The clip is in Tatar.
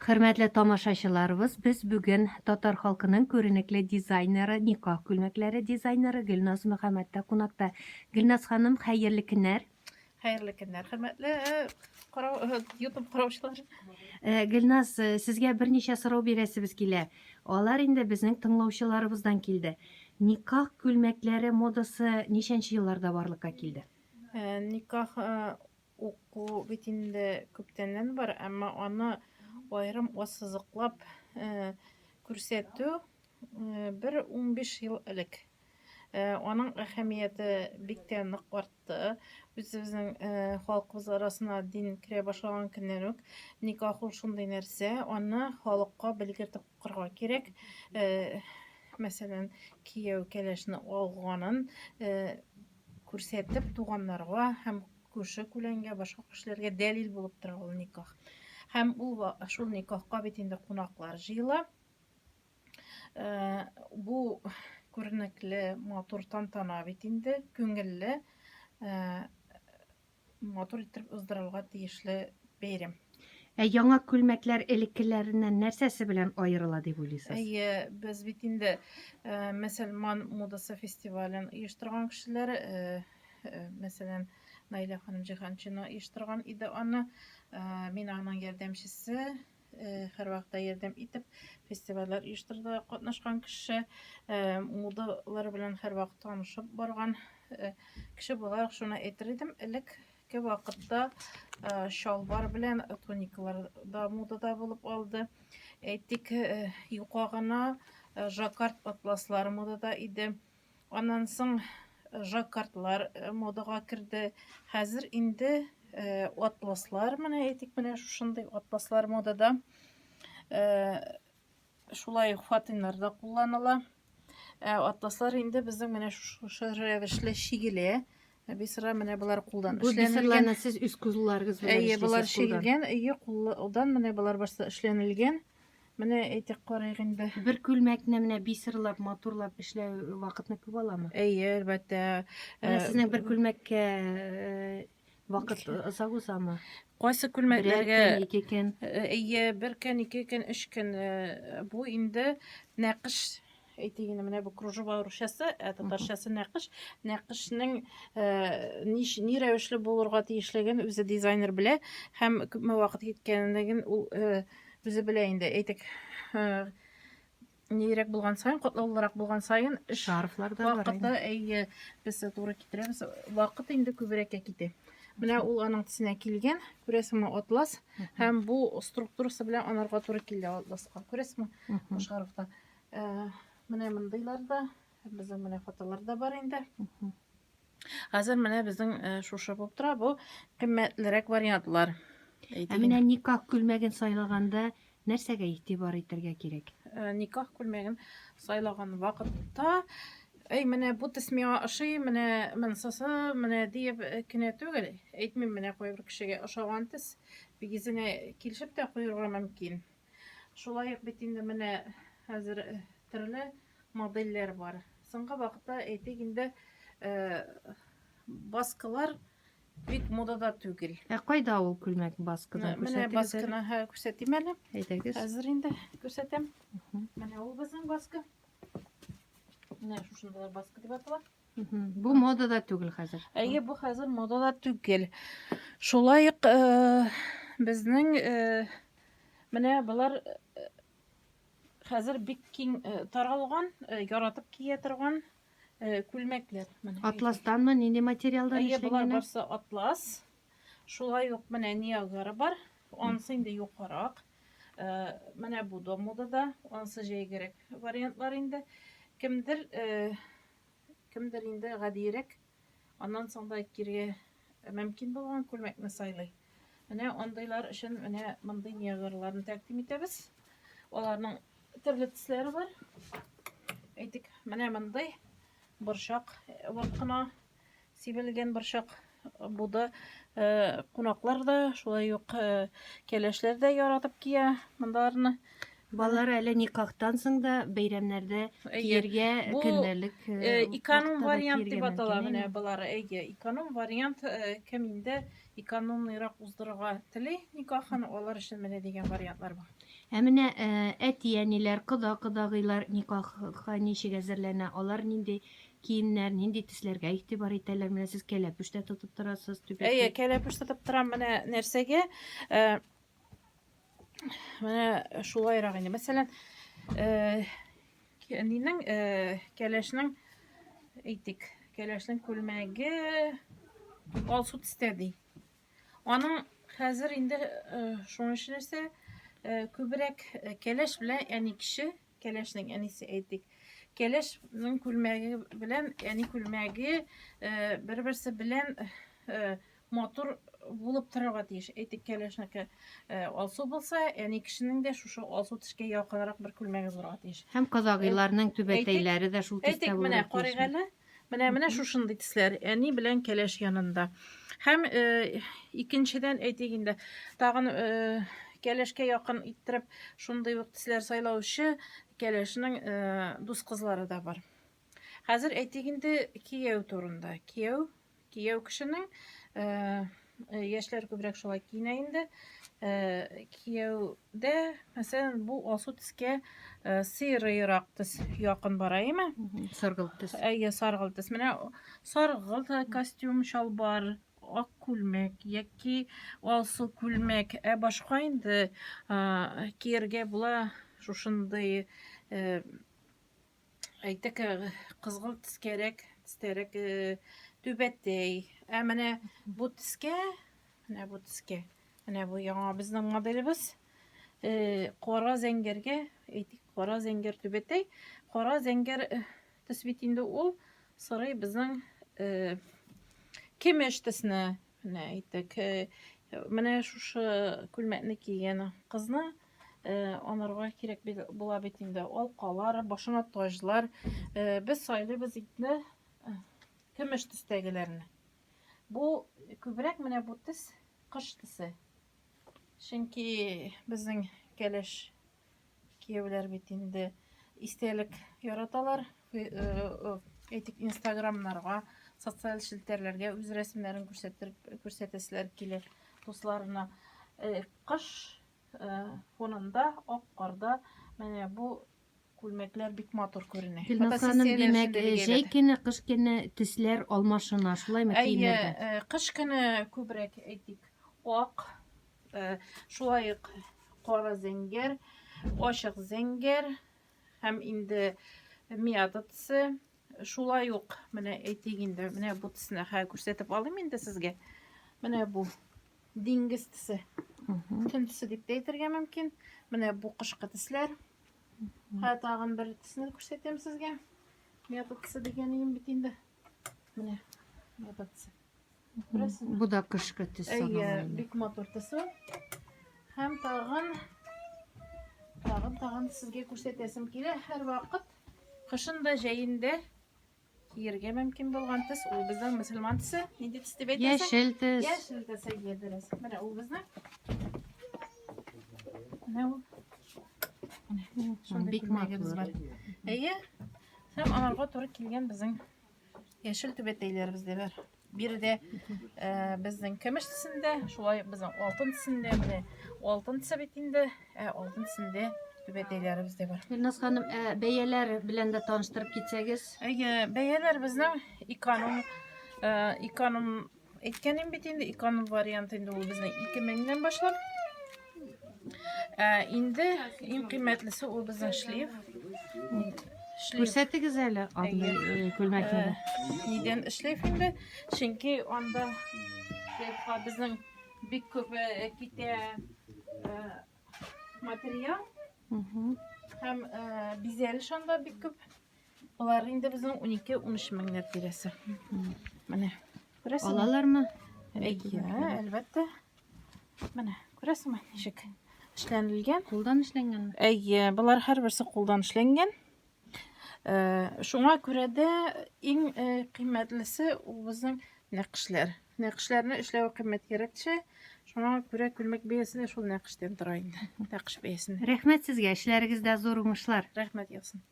Хөрмәтле тамашачыларыбыз, без бүген татар халкының күренекле дизайнеры, никах күлмәкләре дизайнеры Гөлназ Мөхәммәттә кунакта. Гөлназ ханым, хәерле көннәр. Хәерле көннәр, хөрмәтле э, карау, э, YouTube караучылар. Э, Гөлназ, сезгә берничә сорау бирәсебез килә. Алар инде безнең тыңлаучыларыбыздан килде. Никах күлмәкләре модасы ничәнче елларда барлыкка килде? Никах Уку бит инде күптәннән бар, әмма аны аерым ассызыклап күрсәтү бер 15 ел элек. Аның әһәмияте бик тә нык артты. Үзебезнең халкыбыз арасына дин керә башлаган көннән үк никах ул шундый нәрсә, аны халыкка белгертеп укырга кирәк. Мәсәлән, кияү кәләшне алганын күрсәтеп туганнарга һәм күрше-күләнгә, башка кешеләргә дәлил булып тора ул никах. Һәм ул шул никахка бит инде кунаклар җыела. Э, бу күренекле, матур тантана бит инде, күңелле, э, матур итеп уздырылырга тиешле бәйрәм. Ә яңа күлмәкләр элеккеләреннән нәрсәсе белән аерыла дип уйлыйсыз? Әйе, без бит инде э, мөселман модасы фестивален оештырган кешеләр, э, э, мәсәлән, Наилә ханым Җиһаншина оештырган иде аны. Мин аның ярдәмчесе, һәрвакытта ярдәм итеп, фестивальләр оештыруда катнашкан кеше, модалар белән һәрвакыт танышып барган кеше буларак шуны әйтер идем, элекке вакытта чалбар белән туникалар да модада булып алды. Әйтик, юка гына жаккард атласлар модада иде. Аннан соң жаккардлар модага керде. Хәзер инде атласлар, менә әйтик, менә шушындый атласлар модада. Шулай ук фатиннар да кулланыла. Ә атласлар инде безнең менә шушы рәвешле чигелә. Бисера менә болар кулдан Бу эшләнелгән. бисерларны сез үз кулларыгыз белән Әйе, болар эшлисез кулдан. чигелгән, әйе, кулдан менә болар башта эшләнелгән. Менә әйтик, карыйк инде. Бер күлмәкне менә бисерлап, матурлап эшләү вакытны күп аламы? Әйе, әлбәттә. Менә Э, сезнең бер күлмәккә э, вакыт озак узамы? Кайсы Берәр күлмәкләргә көн, ике көн. Э, Әйе, бер көн, ике көн, өч көн. Бу инде нәкыш әйтик инде менә бу кружева русчасы, ә татарчасы нәкыш. Нәкышнең э, ни, ни рәвешле булырга тиешлеген үзе дизайнер белә һәм күпме вакыт киткәнлеген ул э, үзе белә инде. Әйтик, э, нирәк булган саен, катлаулырак булган саен эш Шарфлар да бар. вакыты, әйе, без туры китерәбез. Вакыт инде күбрәккә китә. Менә ул аның төсенә килгән, күрәсеңме, атлас һәм бу структурасы белән анарга туры килде атласка. Күрәсеңме, бу шарфта. Э, менә мондыйлар да, безнең менә фотолар да бар инде. Хәзер менә безнең э, шушы булып тора, бу кыйммәтлерәк вариантлар. Ә менә никах күлмәген сайлаганда нәрсәгә игътибар итәргә кирәк? Э, никах күлмәген сайлаган вакытта Әй, менә бу төс миңа ошый, менә монсысы, менә диеп кенә түгел. Әйтмим, менә кайбер кешегә ошаган төс бик үзенә килешеп тә куерга мөмкин. Шулай ук бит инде менә хәзер э, төрле модельләр бар. Соңгы вакытта әйтик инде э, баскылар бик модада түгел. Ә кайда ул күлмәк баскыдан Менә баскыны күрсәтим әле. Әйдәгез. Хәзер инде күрсәтәм. Менә ул безнең баскы. Менә шушындайлар баскы дип атала. Бу модада түгел хәзер. Әйе, бу хәзер модада түгел. Шулай ук э, безнең э, менә болар э, хәзер бик киң таралган, яратып кия торган күлмәкләр. Менә. Атластанмы, нинди материалдан эшләнгән? Әйе, болар барсы атлас. Шулай ук менә Ниагара бар. Анысы инде юкарак. Менә бу да модада, анысы җәйгерәк вариантлар инде. Кемдер Кемдер инде гадиерәк, аннан соң да киргә мөмкин булган күлмәкне сайлый. Менә андыйлар өчен менә мондый ниагарларны тәкъдим итәбез. Аларның төрле төсләре бар. Әйтик, менә мондый борчак вак кына сибелгән борчак. Бу да э, кунаклар да, шулай ук э, кәләшләр дә яратып кия мондаларны. Балалар әле никахтан соң да бәйрәмнәрдә киергә Бу көндәлек э, эконом вакытта да вариант киергә дип атала мөмкин, менә әйме? болар. Әйе, эконом вариант кем инде экономныйрак уздырырга тели никахын, алар өчен менә дигән вариантлар бар. Ә менә әти-әниләр, кода-кодагыйлар никахка ничек әзерләнә? Алар нинди киемнәр, нинди төсләргә игътибар итәләр? Менә сез кәләпүш тә тотып торасыз, түбәтәй. Әйе, кәләпүш тотып торам. Менә нәрсәгә? Менә шулайрак инде. Мәсәлән, нинең, кәләшнең, әйтик, кәләшнең күлмәге алсу төстә ди. Аның хәзер инде шуның нәрсә, күбрәк кәләш белән әни кеше, кәләшнең әнисе әйтик, кәләшнең күлмәге белән әни күлмәге бер-берсе белән матур булып торырга тиеш. Әйтик, кәләшнеке алсу булса, әни кешенең дә шушы алсу төскә якынрак бер күлмәге булырга тиеш. Һәм казагыйларның түбәтәйләре дә шул төстә булырга тиеш. Әйтик, менә карыйк әле. Менә менә шушындый төсләр әни белән кәләш янында. Һәм икенчедән әйтик инде, тагын кәләшкә якын иттереп шундый ук төсләр сайлаучы кәләшнең дус кызлары да бар. Хәзер әйтик инде кияү турында. Кияү, кияү кешенең яшьләр күбрәк шулай киенә инде. Кияүдә, мәсәлән, бу алсу төскә сыйрыйрак төс якын бара, әйеме? Саргылт төс. Әйе, саргылт төс. Менә саргылт костюм, чалбар, ак күлмәк яки алсу күлмәк. Ә башка инде кияргә була шушындый Әйтик, кызгылт төскәрәк, төстәрәк түбәтәй. Ә менә бу төскә, менә бу төскә, менә бу яңа безнең моделебез. Кара зәңгәргә, әйтик, кара зәңгәр түбәтәй. Кара зәңгәр төс бит инде ул сорый безнең кемеш төсне. Менә әйтик, менә шушы күлмәкне кигән кызны анарга кирәк була бит инде алкалар, башына таҗлар. Без сайлыйбыз итне көмеш төстәгеләрне. Бу күбрәк менә бу төс кыш төсе. Чөнки безнең кәләш кияүләр бит инде истәлек яраталар. Әйтик, инстаграмнарга, социаль челтәрләргә үз рәсемнәрен күрсәтеп күрсәтәселәр килә дусларына. Кыш фонында, ак карда менә бу күлмәкләр бик матур күренә. Гөлназ ханым, димәк, җәй көне, кыш көне төсләр алмашына, шулаймы киемнәрдә? Әйе, кыш көне күбрәк әйтик, ак, шулай ук кара зәңгәр, ачык зәңгәр һәм инде мята төсе. Шулай ук, менә әйтик инде, менә бу төсне хәзер күрсәтеп алыйм инде сезгә. Менә бу диңгез төсе. Төн төсе дип тә әйтергә мөмкин. Менә бу кышкы төсләр. Хәзер тагын бер төсне күрсәтәм сезгә. Мята төсе дигән идем бит инде. Менә мята төсе. Күрәсезме? Бу да кышкы төс санала. Әйе, бик матур төс ул. Һәм тагын тагын тагын сезгә күрсәтәсем килә. Һәрвакыт кышын да, җәен дә киергә мөмкин булган төс ул безнең мөселман төсе. Нинди төс дип әйтәсең? Яшел төс. Яшел төс, әйе, дөрес. Менә ул безнең. Менә ул. Менә шундый бик матур. Бар. Әйе. Һәм аларга туры килгән безнең яшел түбәтәйләребез дә бар. Биредә э, безнең көмеш төсендә, шулай ук безнең алтын төсендә, менә алтын төсе бит инде, ә алтын төсендә түбәтәйләребез дә бар. Гөлназ ханым, ә бәяләр белән дә таныштырып китсәгез? Әйе, бәяләр безнең эконом, э, эконом әйткәнем бит инде, эконом вариант инде ул безнең 2000-нән башлап. Ә, инде иң кыйммәтлесе ул безнең шлейф. Шлейф. Күрсәтегез әле андый э, күлмәкне. Э, нидән шлейф инде? Чөнки анда шлейфка безнең бик күп э, китә материал. Һәм бизәлеш анда бик күп. Болар инде безнең 12-13 меңнәр тирәсе. Менә. Күрәсезме? Алалармы? Әйе, әлбәттә. Менә, күрәсеңме, ничек эшләнелгән? Кулдан эшләнгәнме? Әйе, болар һәрберсе кулдан эшләнгән. Э, шуңа күрә дә иң э, кыйммәтлесе ул безнең нәкышләр. Нәкышләрне эшләү кыйммәткәрәк төшә. Шуңа күрә күлмәк бәясе дә шул нәкыштән тора инде. Нәкыш бәясенә. Рәхмәт сезгә, эшләрегездә зур уңышлар. Рәхмәт яусын.